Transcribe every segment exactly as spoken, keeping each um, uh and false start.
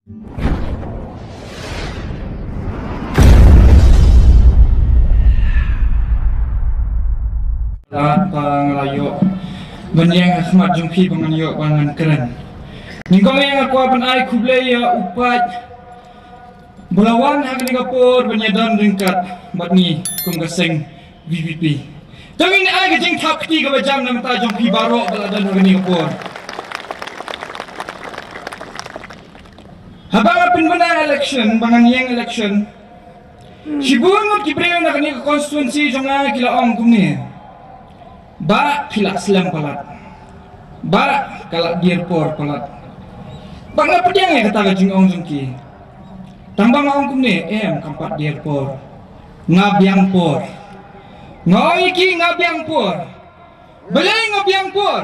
Lada ba nga la ïoh ban ïeng ha khmat jong phi ba ngan ïoh ba ngan kren. Nyngkong ïa nga kwah ban ai khublei ïa u paid ba la wan ha kane ka por ban ïadon ryngkat bad ngi kum ka seng V P P. To ngin ai ka jingthap kti kaba jam na ka bynta jong phi baroh ba la don ha kane ka por. Haba nga pynbna election, ba ngan ïeng election, shibun ngut ki briew na kane ka constituency jong nga ki la ong kumne. Bah, phi la slem palat. Bah, ka la dier por palat. Ba nga pdiang ïa kata ka jingong jong ki. Tang ba nga ong kumne, em, kam pat dier por. Nga biang por. Nga ong ïa ki nga biang por. Balei nga biang por?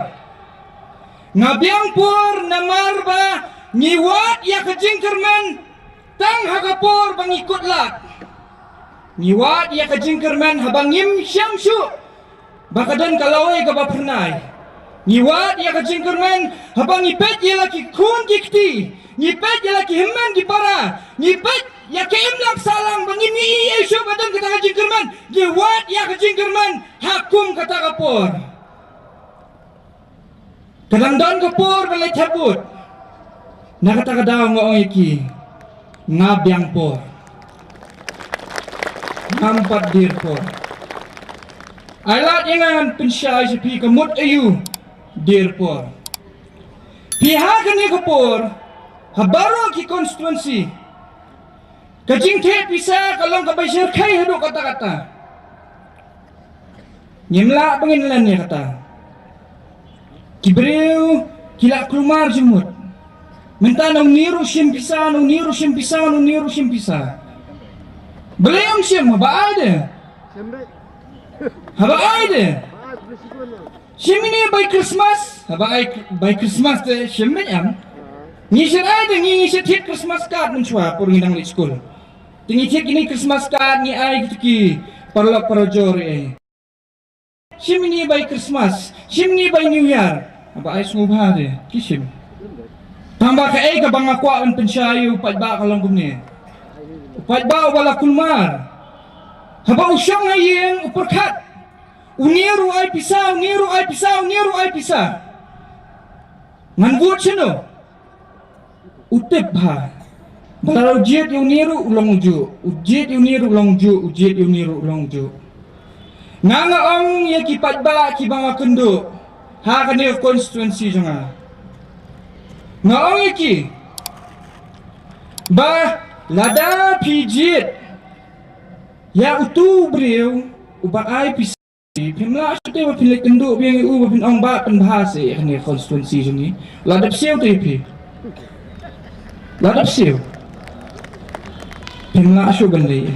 Nga biang por namar ba ngi wad ïa ka jingkyrmen tang ha ka por ba ngi kut lad. Ngi wad ïa ka jingkyrmen haba ngim shem shuh ba ka don ka lawei kaba phyrnai. Ngi wad ïa ka jingkyrmen haba ngi peit ïa la ki khun ki kti, ngi peit ïa la ki hynmen ki para, ngi peit ïa ka imlang sahlang ba ngim ïohi shuh ba don kata ka jingkyrmen. Ngi wad ïa ka jingkyrmen ha kum kata ka por. Ka dang don ka por ba leit thep vote. Na kata ka daw nga ong ïa ki, nga biang por. Ngam pat dier por. Ai lad ïa nga ngan pynshai sha phi ka mut aïu dier por. Phi, ha kane ka por, ha baroh ki constituency, ka jingtheh pisa ka long kaba shyrkhei haduh katta katta. Ngim lah ba ngin len ïa kata. Ki briew ki la kulmar jingmut. Mynta na une ruh shim pisa, na une ruh shim pisa, na une ruh shim pisa. Balei ym shim, haba ai de. Haba ai de. Shim ine bai Christmas, haba ai bai Christmas te shim beit em. Ngi shait ai de, ngi, ngi shait thied Christmas card mynshuwa por ngi dang leit skul. Te ngi thied kine Christmas card ngi ai kito ki paralok parajor eh. Shim ine bai Christmas, shim ine bai New Year. Haba ai sngewbha de, ki shim. Tang ba kaei kaba nga kwah ban pynshai ïa u paidbah ka long kumne. U paidbah uba la kulmar. Haba u shong ha ïing u pyrkhat. Une ruh ai pisa, une ruh ai pisa, une ruh ai pisa. Ngan vote shano? U tip bha. Ba lada u jied ïa une ruh u long ujuh, u jied ïa une ruh u long ujuh, u jied ïa une ruh u long ujuh. Nga, nga ong ïa ki paidbah kiba nga kynduh ha kane ka constituency jong nga. Nga ong ïa ki ba lada phi jied ïa utu u briew uba ai pisa, phim lah shuh te ba phin leit kynduh biang ïa u ba phin ong ba pynbha seh ïa kane ka constituency jong ngi. La dep siew te phi. La dep siew. Phim lah shuh ban leit.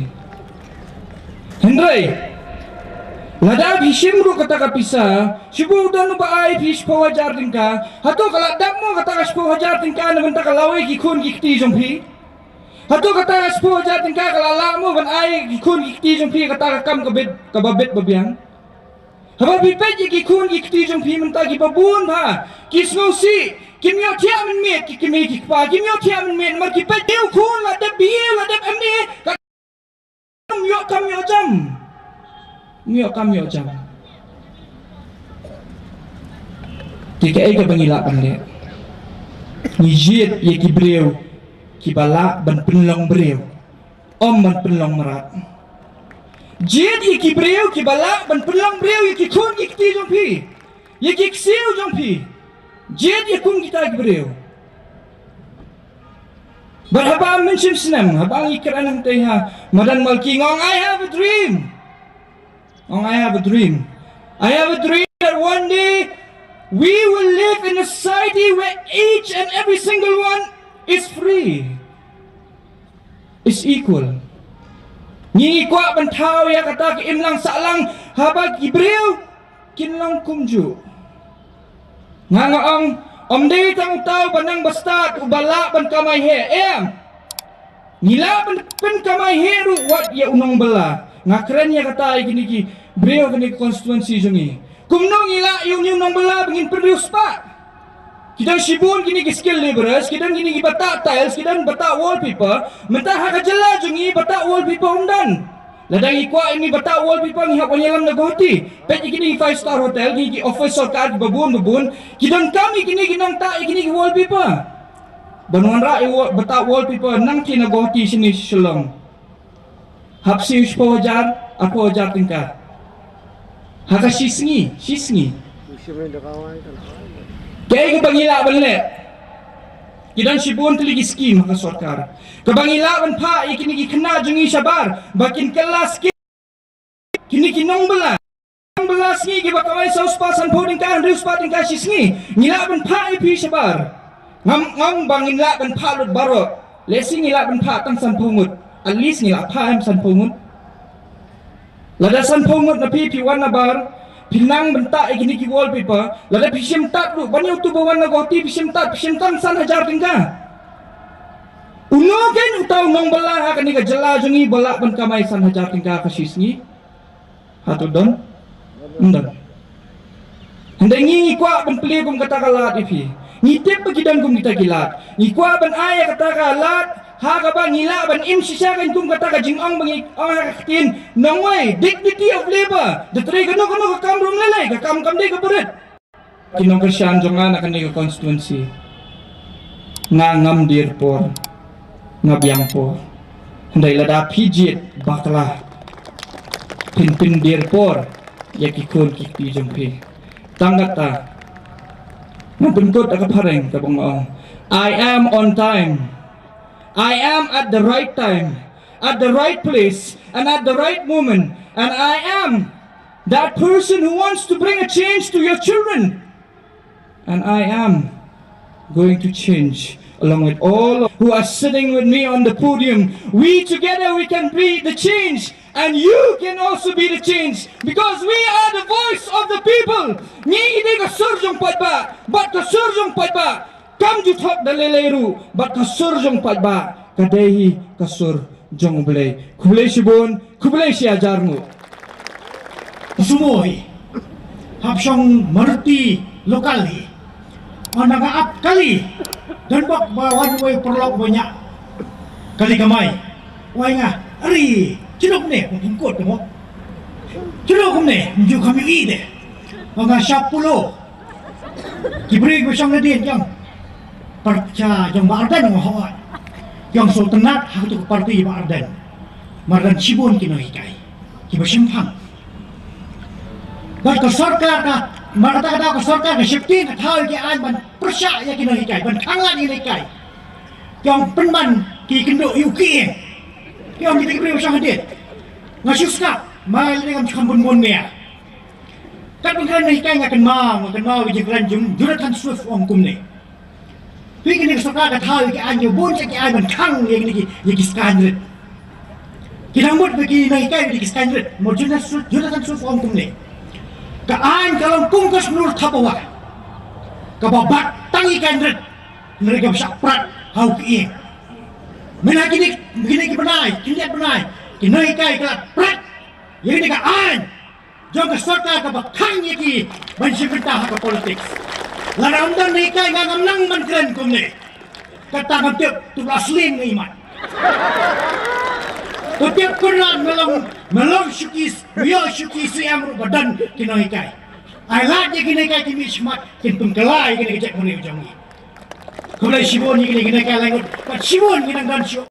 Hynrei lada phi shim ruh kata ka pisa, shu buh don uba ai phi shiphew hajar tyngka, hato ka la dap mo kata ka shiphew hajar tyngka na bynta ka lawei ki khun ki kti jong phi? Hato kata ka shiphew hajar tyngka ka la lah mo ban ai ki khun ki kti jong phi kata ka kam ka bit, kaba bit ba biang? Haba phi peit ïa ki khun ki kti jong phi mynta kiba bun bha, ki sngewsih, kim ïohthiah mynmiet ki kmie ki kpa, kim ïohthiah mynmiet namar ki peit ïa u khun la dep B A, la dep M A, ka kam ïoh kam ïoh jam. Ym ïoh kam ïoh jam. Te kaei kaba ngi lah ban leh? Ngi jied ïa ki briew kiba lah ban pynlong briew, ym ban pynlong mrad. Jied ïa ki briew kiba lah ban pynlong briew ïa ki khun ki kti jong phi, ïa ki ksiew jong phi. Jied ïa kum kita ki briew. Bad haba mynshim snem, haba ngi kren hangtei ha madan Malki, nga ong, I have a dream. Nga ong, I have a dream. I have a dream that one day we will live in a society where each and every single one is free, is equal. Ngi kwah ban thaw ïa kata ka imlang sahlang haba ki briew kin long kumjuh. Nga, nga ong, ym dei tang uta uba nang ba stad uba lah ban kamai heh, em. Ngi lah ban pynkamai heh ruh wat ïa u nongbylla. Nga kren ïa kata ïa kine ki briew kane ka constituency jong ngi. Kumno ngi lah ïa une u nongbylla ba ngin pynriewspah? Ki don shibun kine ki skilled labourers, ki don kine ki ba tah tiles, ki don ba tah wallpaper. Mynta ha ka jylla jong ngi ba tah wallpaper ym don. Lada ngi kwah ïa kine ba tah wallpaper ngi hap wan ïalam na Guwahati. Peit ïa kine ki five star hotel, kine ki office sorkar ki ba bun ba bun. Ki don kam ïa kine ki nongtah ïa kine ki wallpaper. Ban wanrah ïa wa-, ba tah wallpaper nangta na Guwahati shane sha Shillong. Hap siew shiphew hajar, arphew hajar tyngka. Ha ka shi sngi, shi sngi. Kaei kaba ngi lah ban leh? Ki don shibun tylli ki skim ha ka sorkar. Kaba ngi lah ban phah ïa kine ki khynnah jong ngi shabar ba kin kylla skim. Kine ki nongbylla, nongbylla sngi kiba kamai saw spah, sanphew tyngka, hynriew spah tyngka shi sngi, ngi lah ban phah ïa phi shabar. Ngam, ngam ba ngin lah ban phah lut baroh. Lehse ngi lah ban phah tang sanphew ngut. At least ngi lah phah em sanphew ngut. Lada sanphew ngut na phi, phi wan na bar, phi nang ban tah ïa kine ki wallpaper, lada phi shim tad ruh, ban ïa uto ba wan na Guwahati phi shim tad, phi shim tang san hajar tyngka. Uno kein uta u nongbylla ha kane ka jylla jong ngi ba lah ban kamai san hajar tyngka ka shi sngi? Hato don? Ym don. Hynrei ngi, ngi kwah ban plie kum kata ka lad ïa phi. Ngi tip ba ki don kum kita ki lad. Ngi kwah ban ai ïa kata ka lad ha kaba ngi lah ban im shisha kein kum kata ka jingong ba ngi ong ha ka ktien nongwei, dignity of labour. Da trei kano kano ka kam ruh ym lei lei, ka kam kam dei kaba rit. Ki nongkyrshan jong nga na kane ka constituency, nga ngam dier por, nga biang por. Hynrei lada phi jied bakla, phin pyndier por ïa ki khun ki kti jong phi. Tang kata, nga pynkut da ka phareng kaba nga ong, I am on time. I am at the right time, at the right place, and at the right moment. And I am that person who wants to bring a change to your children. And I am going to change along with all who are sitting with me on the podium. We together, we can be the change, and you can also be the change, because we are the voice of the people. Ngi i dei ka sur jong paidbah, bad ka sur jong paidbah kam ju thok da lei lei ruh, bad ka sur jong paidbah ka dei hi ka sur jong U Blei. Khublei shibun, khublei shi hajar nguh. Sumo hi hap shong Maruti local hi. Ana ka ap kali. Don bok ba wan wei perlok banyak kali kamai. Wai nga, ari, chidok ne, kong kod mo. Chidok ne, ju kami i de. Nga shap pulo. Ki briew ba shong nadien ki ong, parti jong Bah Ardent nga hoi. Ki ong sngewtynnat ha kato ka parti Bah Ardent. Mar don shibun ki nonghikai kiba shemphang. Bad ka sorkar ka, mar kata ka daw ka sorkar ka sheptieng ka thaw ïa ki aiñ ban pyrshah ïa ki nonghikai, ban khanglad ïa ki nonghikai. Ki ong pynban ki kynduh ïa u kieng. Ki ong kita ki briew ba shong hadien. Nga shu sngap, mai lei kam shu kham bun bun ne. Katba nga kren ïa ki, nga kynmaw, nga kynmaw ïa ka jingkren jong Jonathan Swift, ong kumne. Phi, kane ka sorkar ka thaw ïa ki aiñ, ïa bun ïa ki aiñ ban khang ïa kine ki, ïa ki skaiñ rit. Ki dang mut ba ki nonghikai ïa ki skaiñ rit. Mo Jonathan Swift, Jonathan Swift ong kumne. Ka aiñ ka long kum ka shnur thapawah kaba bat tang ïa ki aiñ rit. Hynrei kaba shah prat ha u kieng. Mynta kine, kine ki bnai, kine ki bnai, ki nonghikai ki la prat ïa kine ki aiñ jong ka sorkar kaba khang ïa ki ban shim bynta ha ka politics. Lada ym don nonghikai nga ngam nang ban kren kumne. Kata ngam tip to la slim ngi mat. To tip Conrad me long, me long shuki, me ïoh shuki C M ruh ba don ki nonghikai. Ai lad ïa ki nonghikai ki mih shakhmat kin pynkylla ïa kine ki jaitbynriew jong ngi. Khublei shibun ïa kine ki nonghikai laingut. Bad shibun ngi nang don shuh.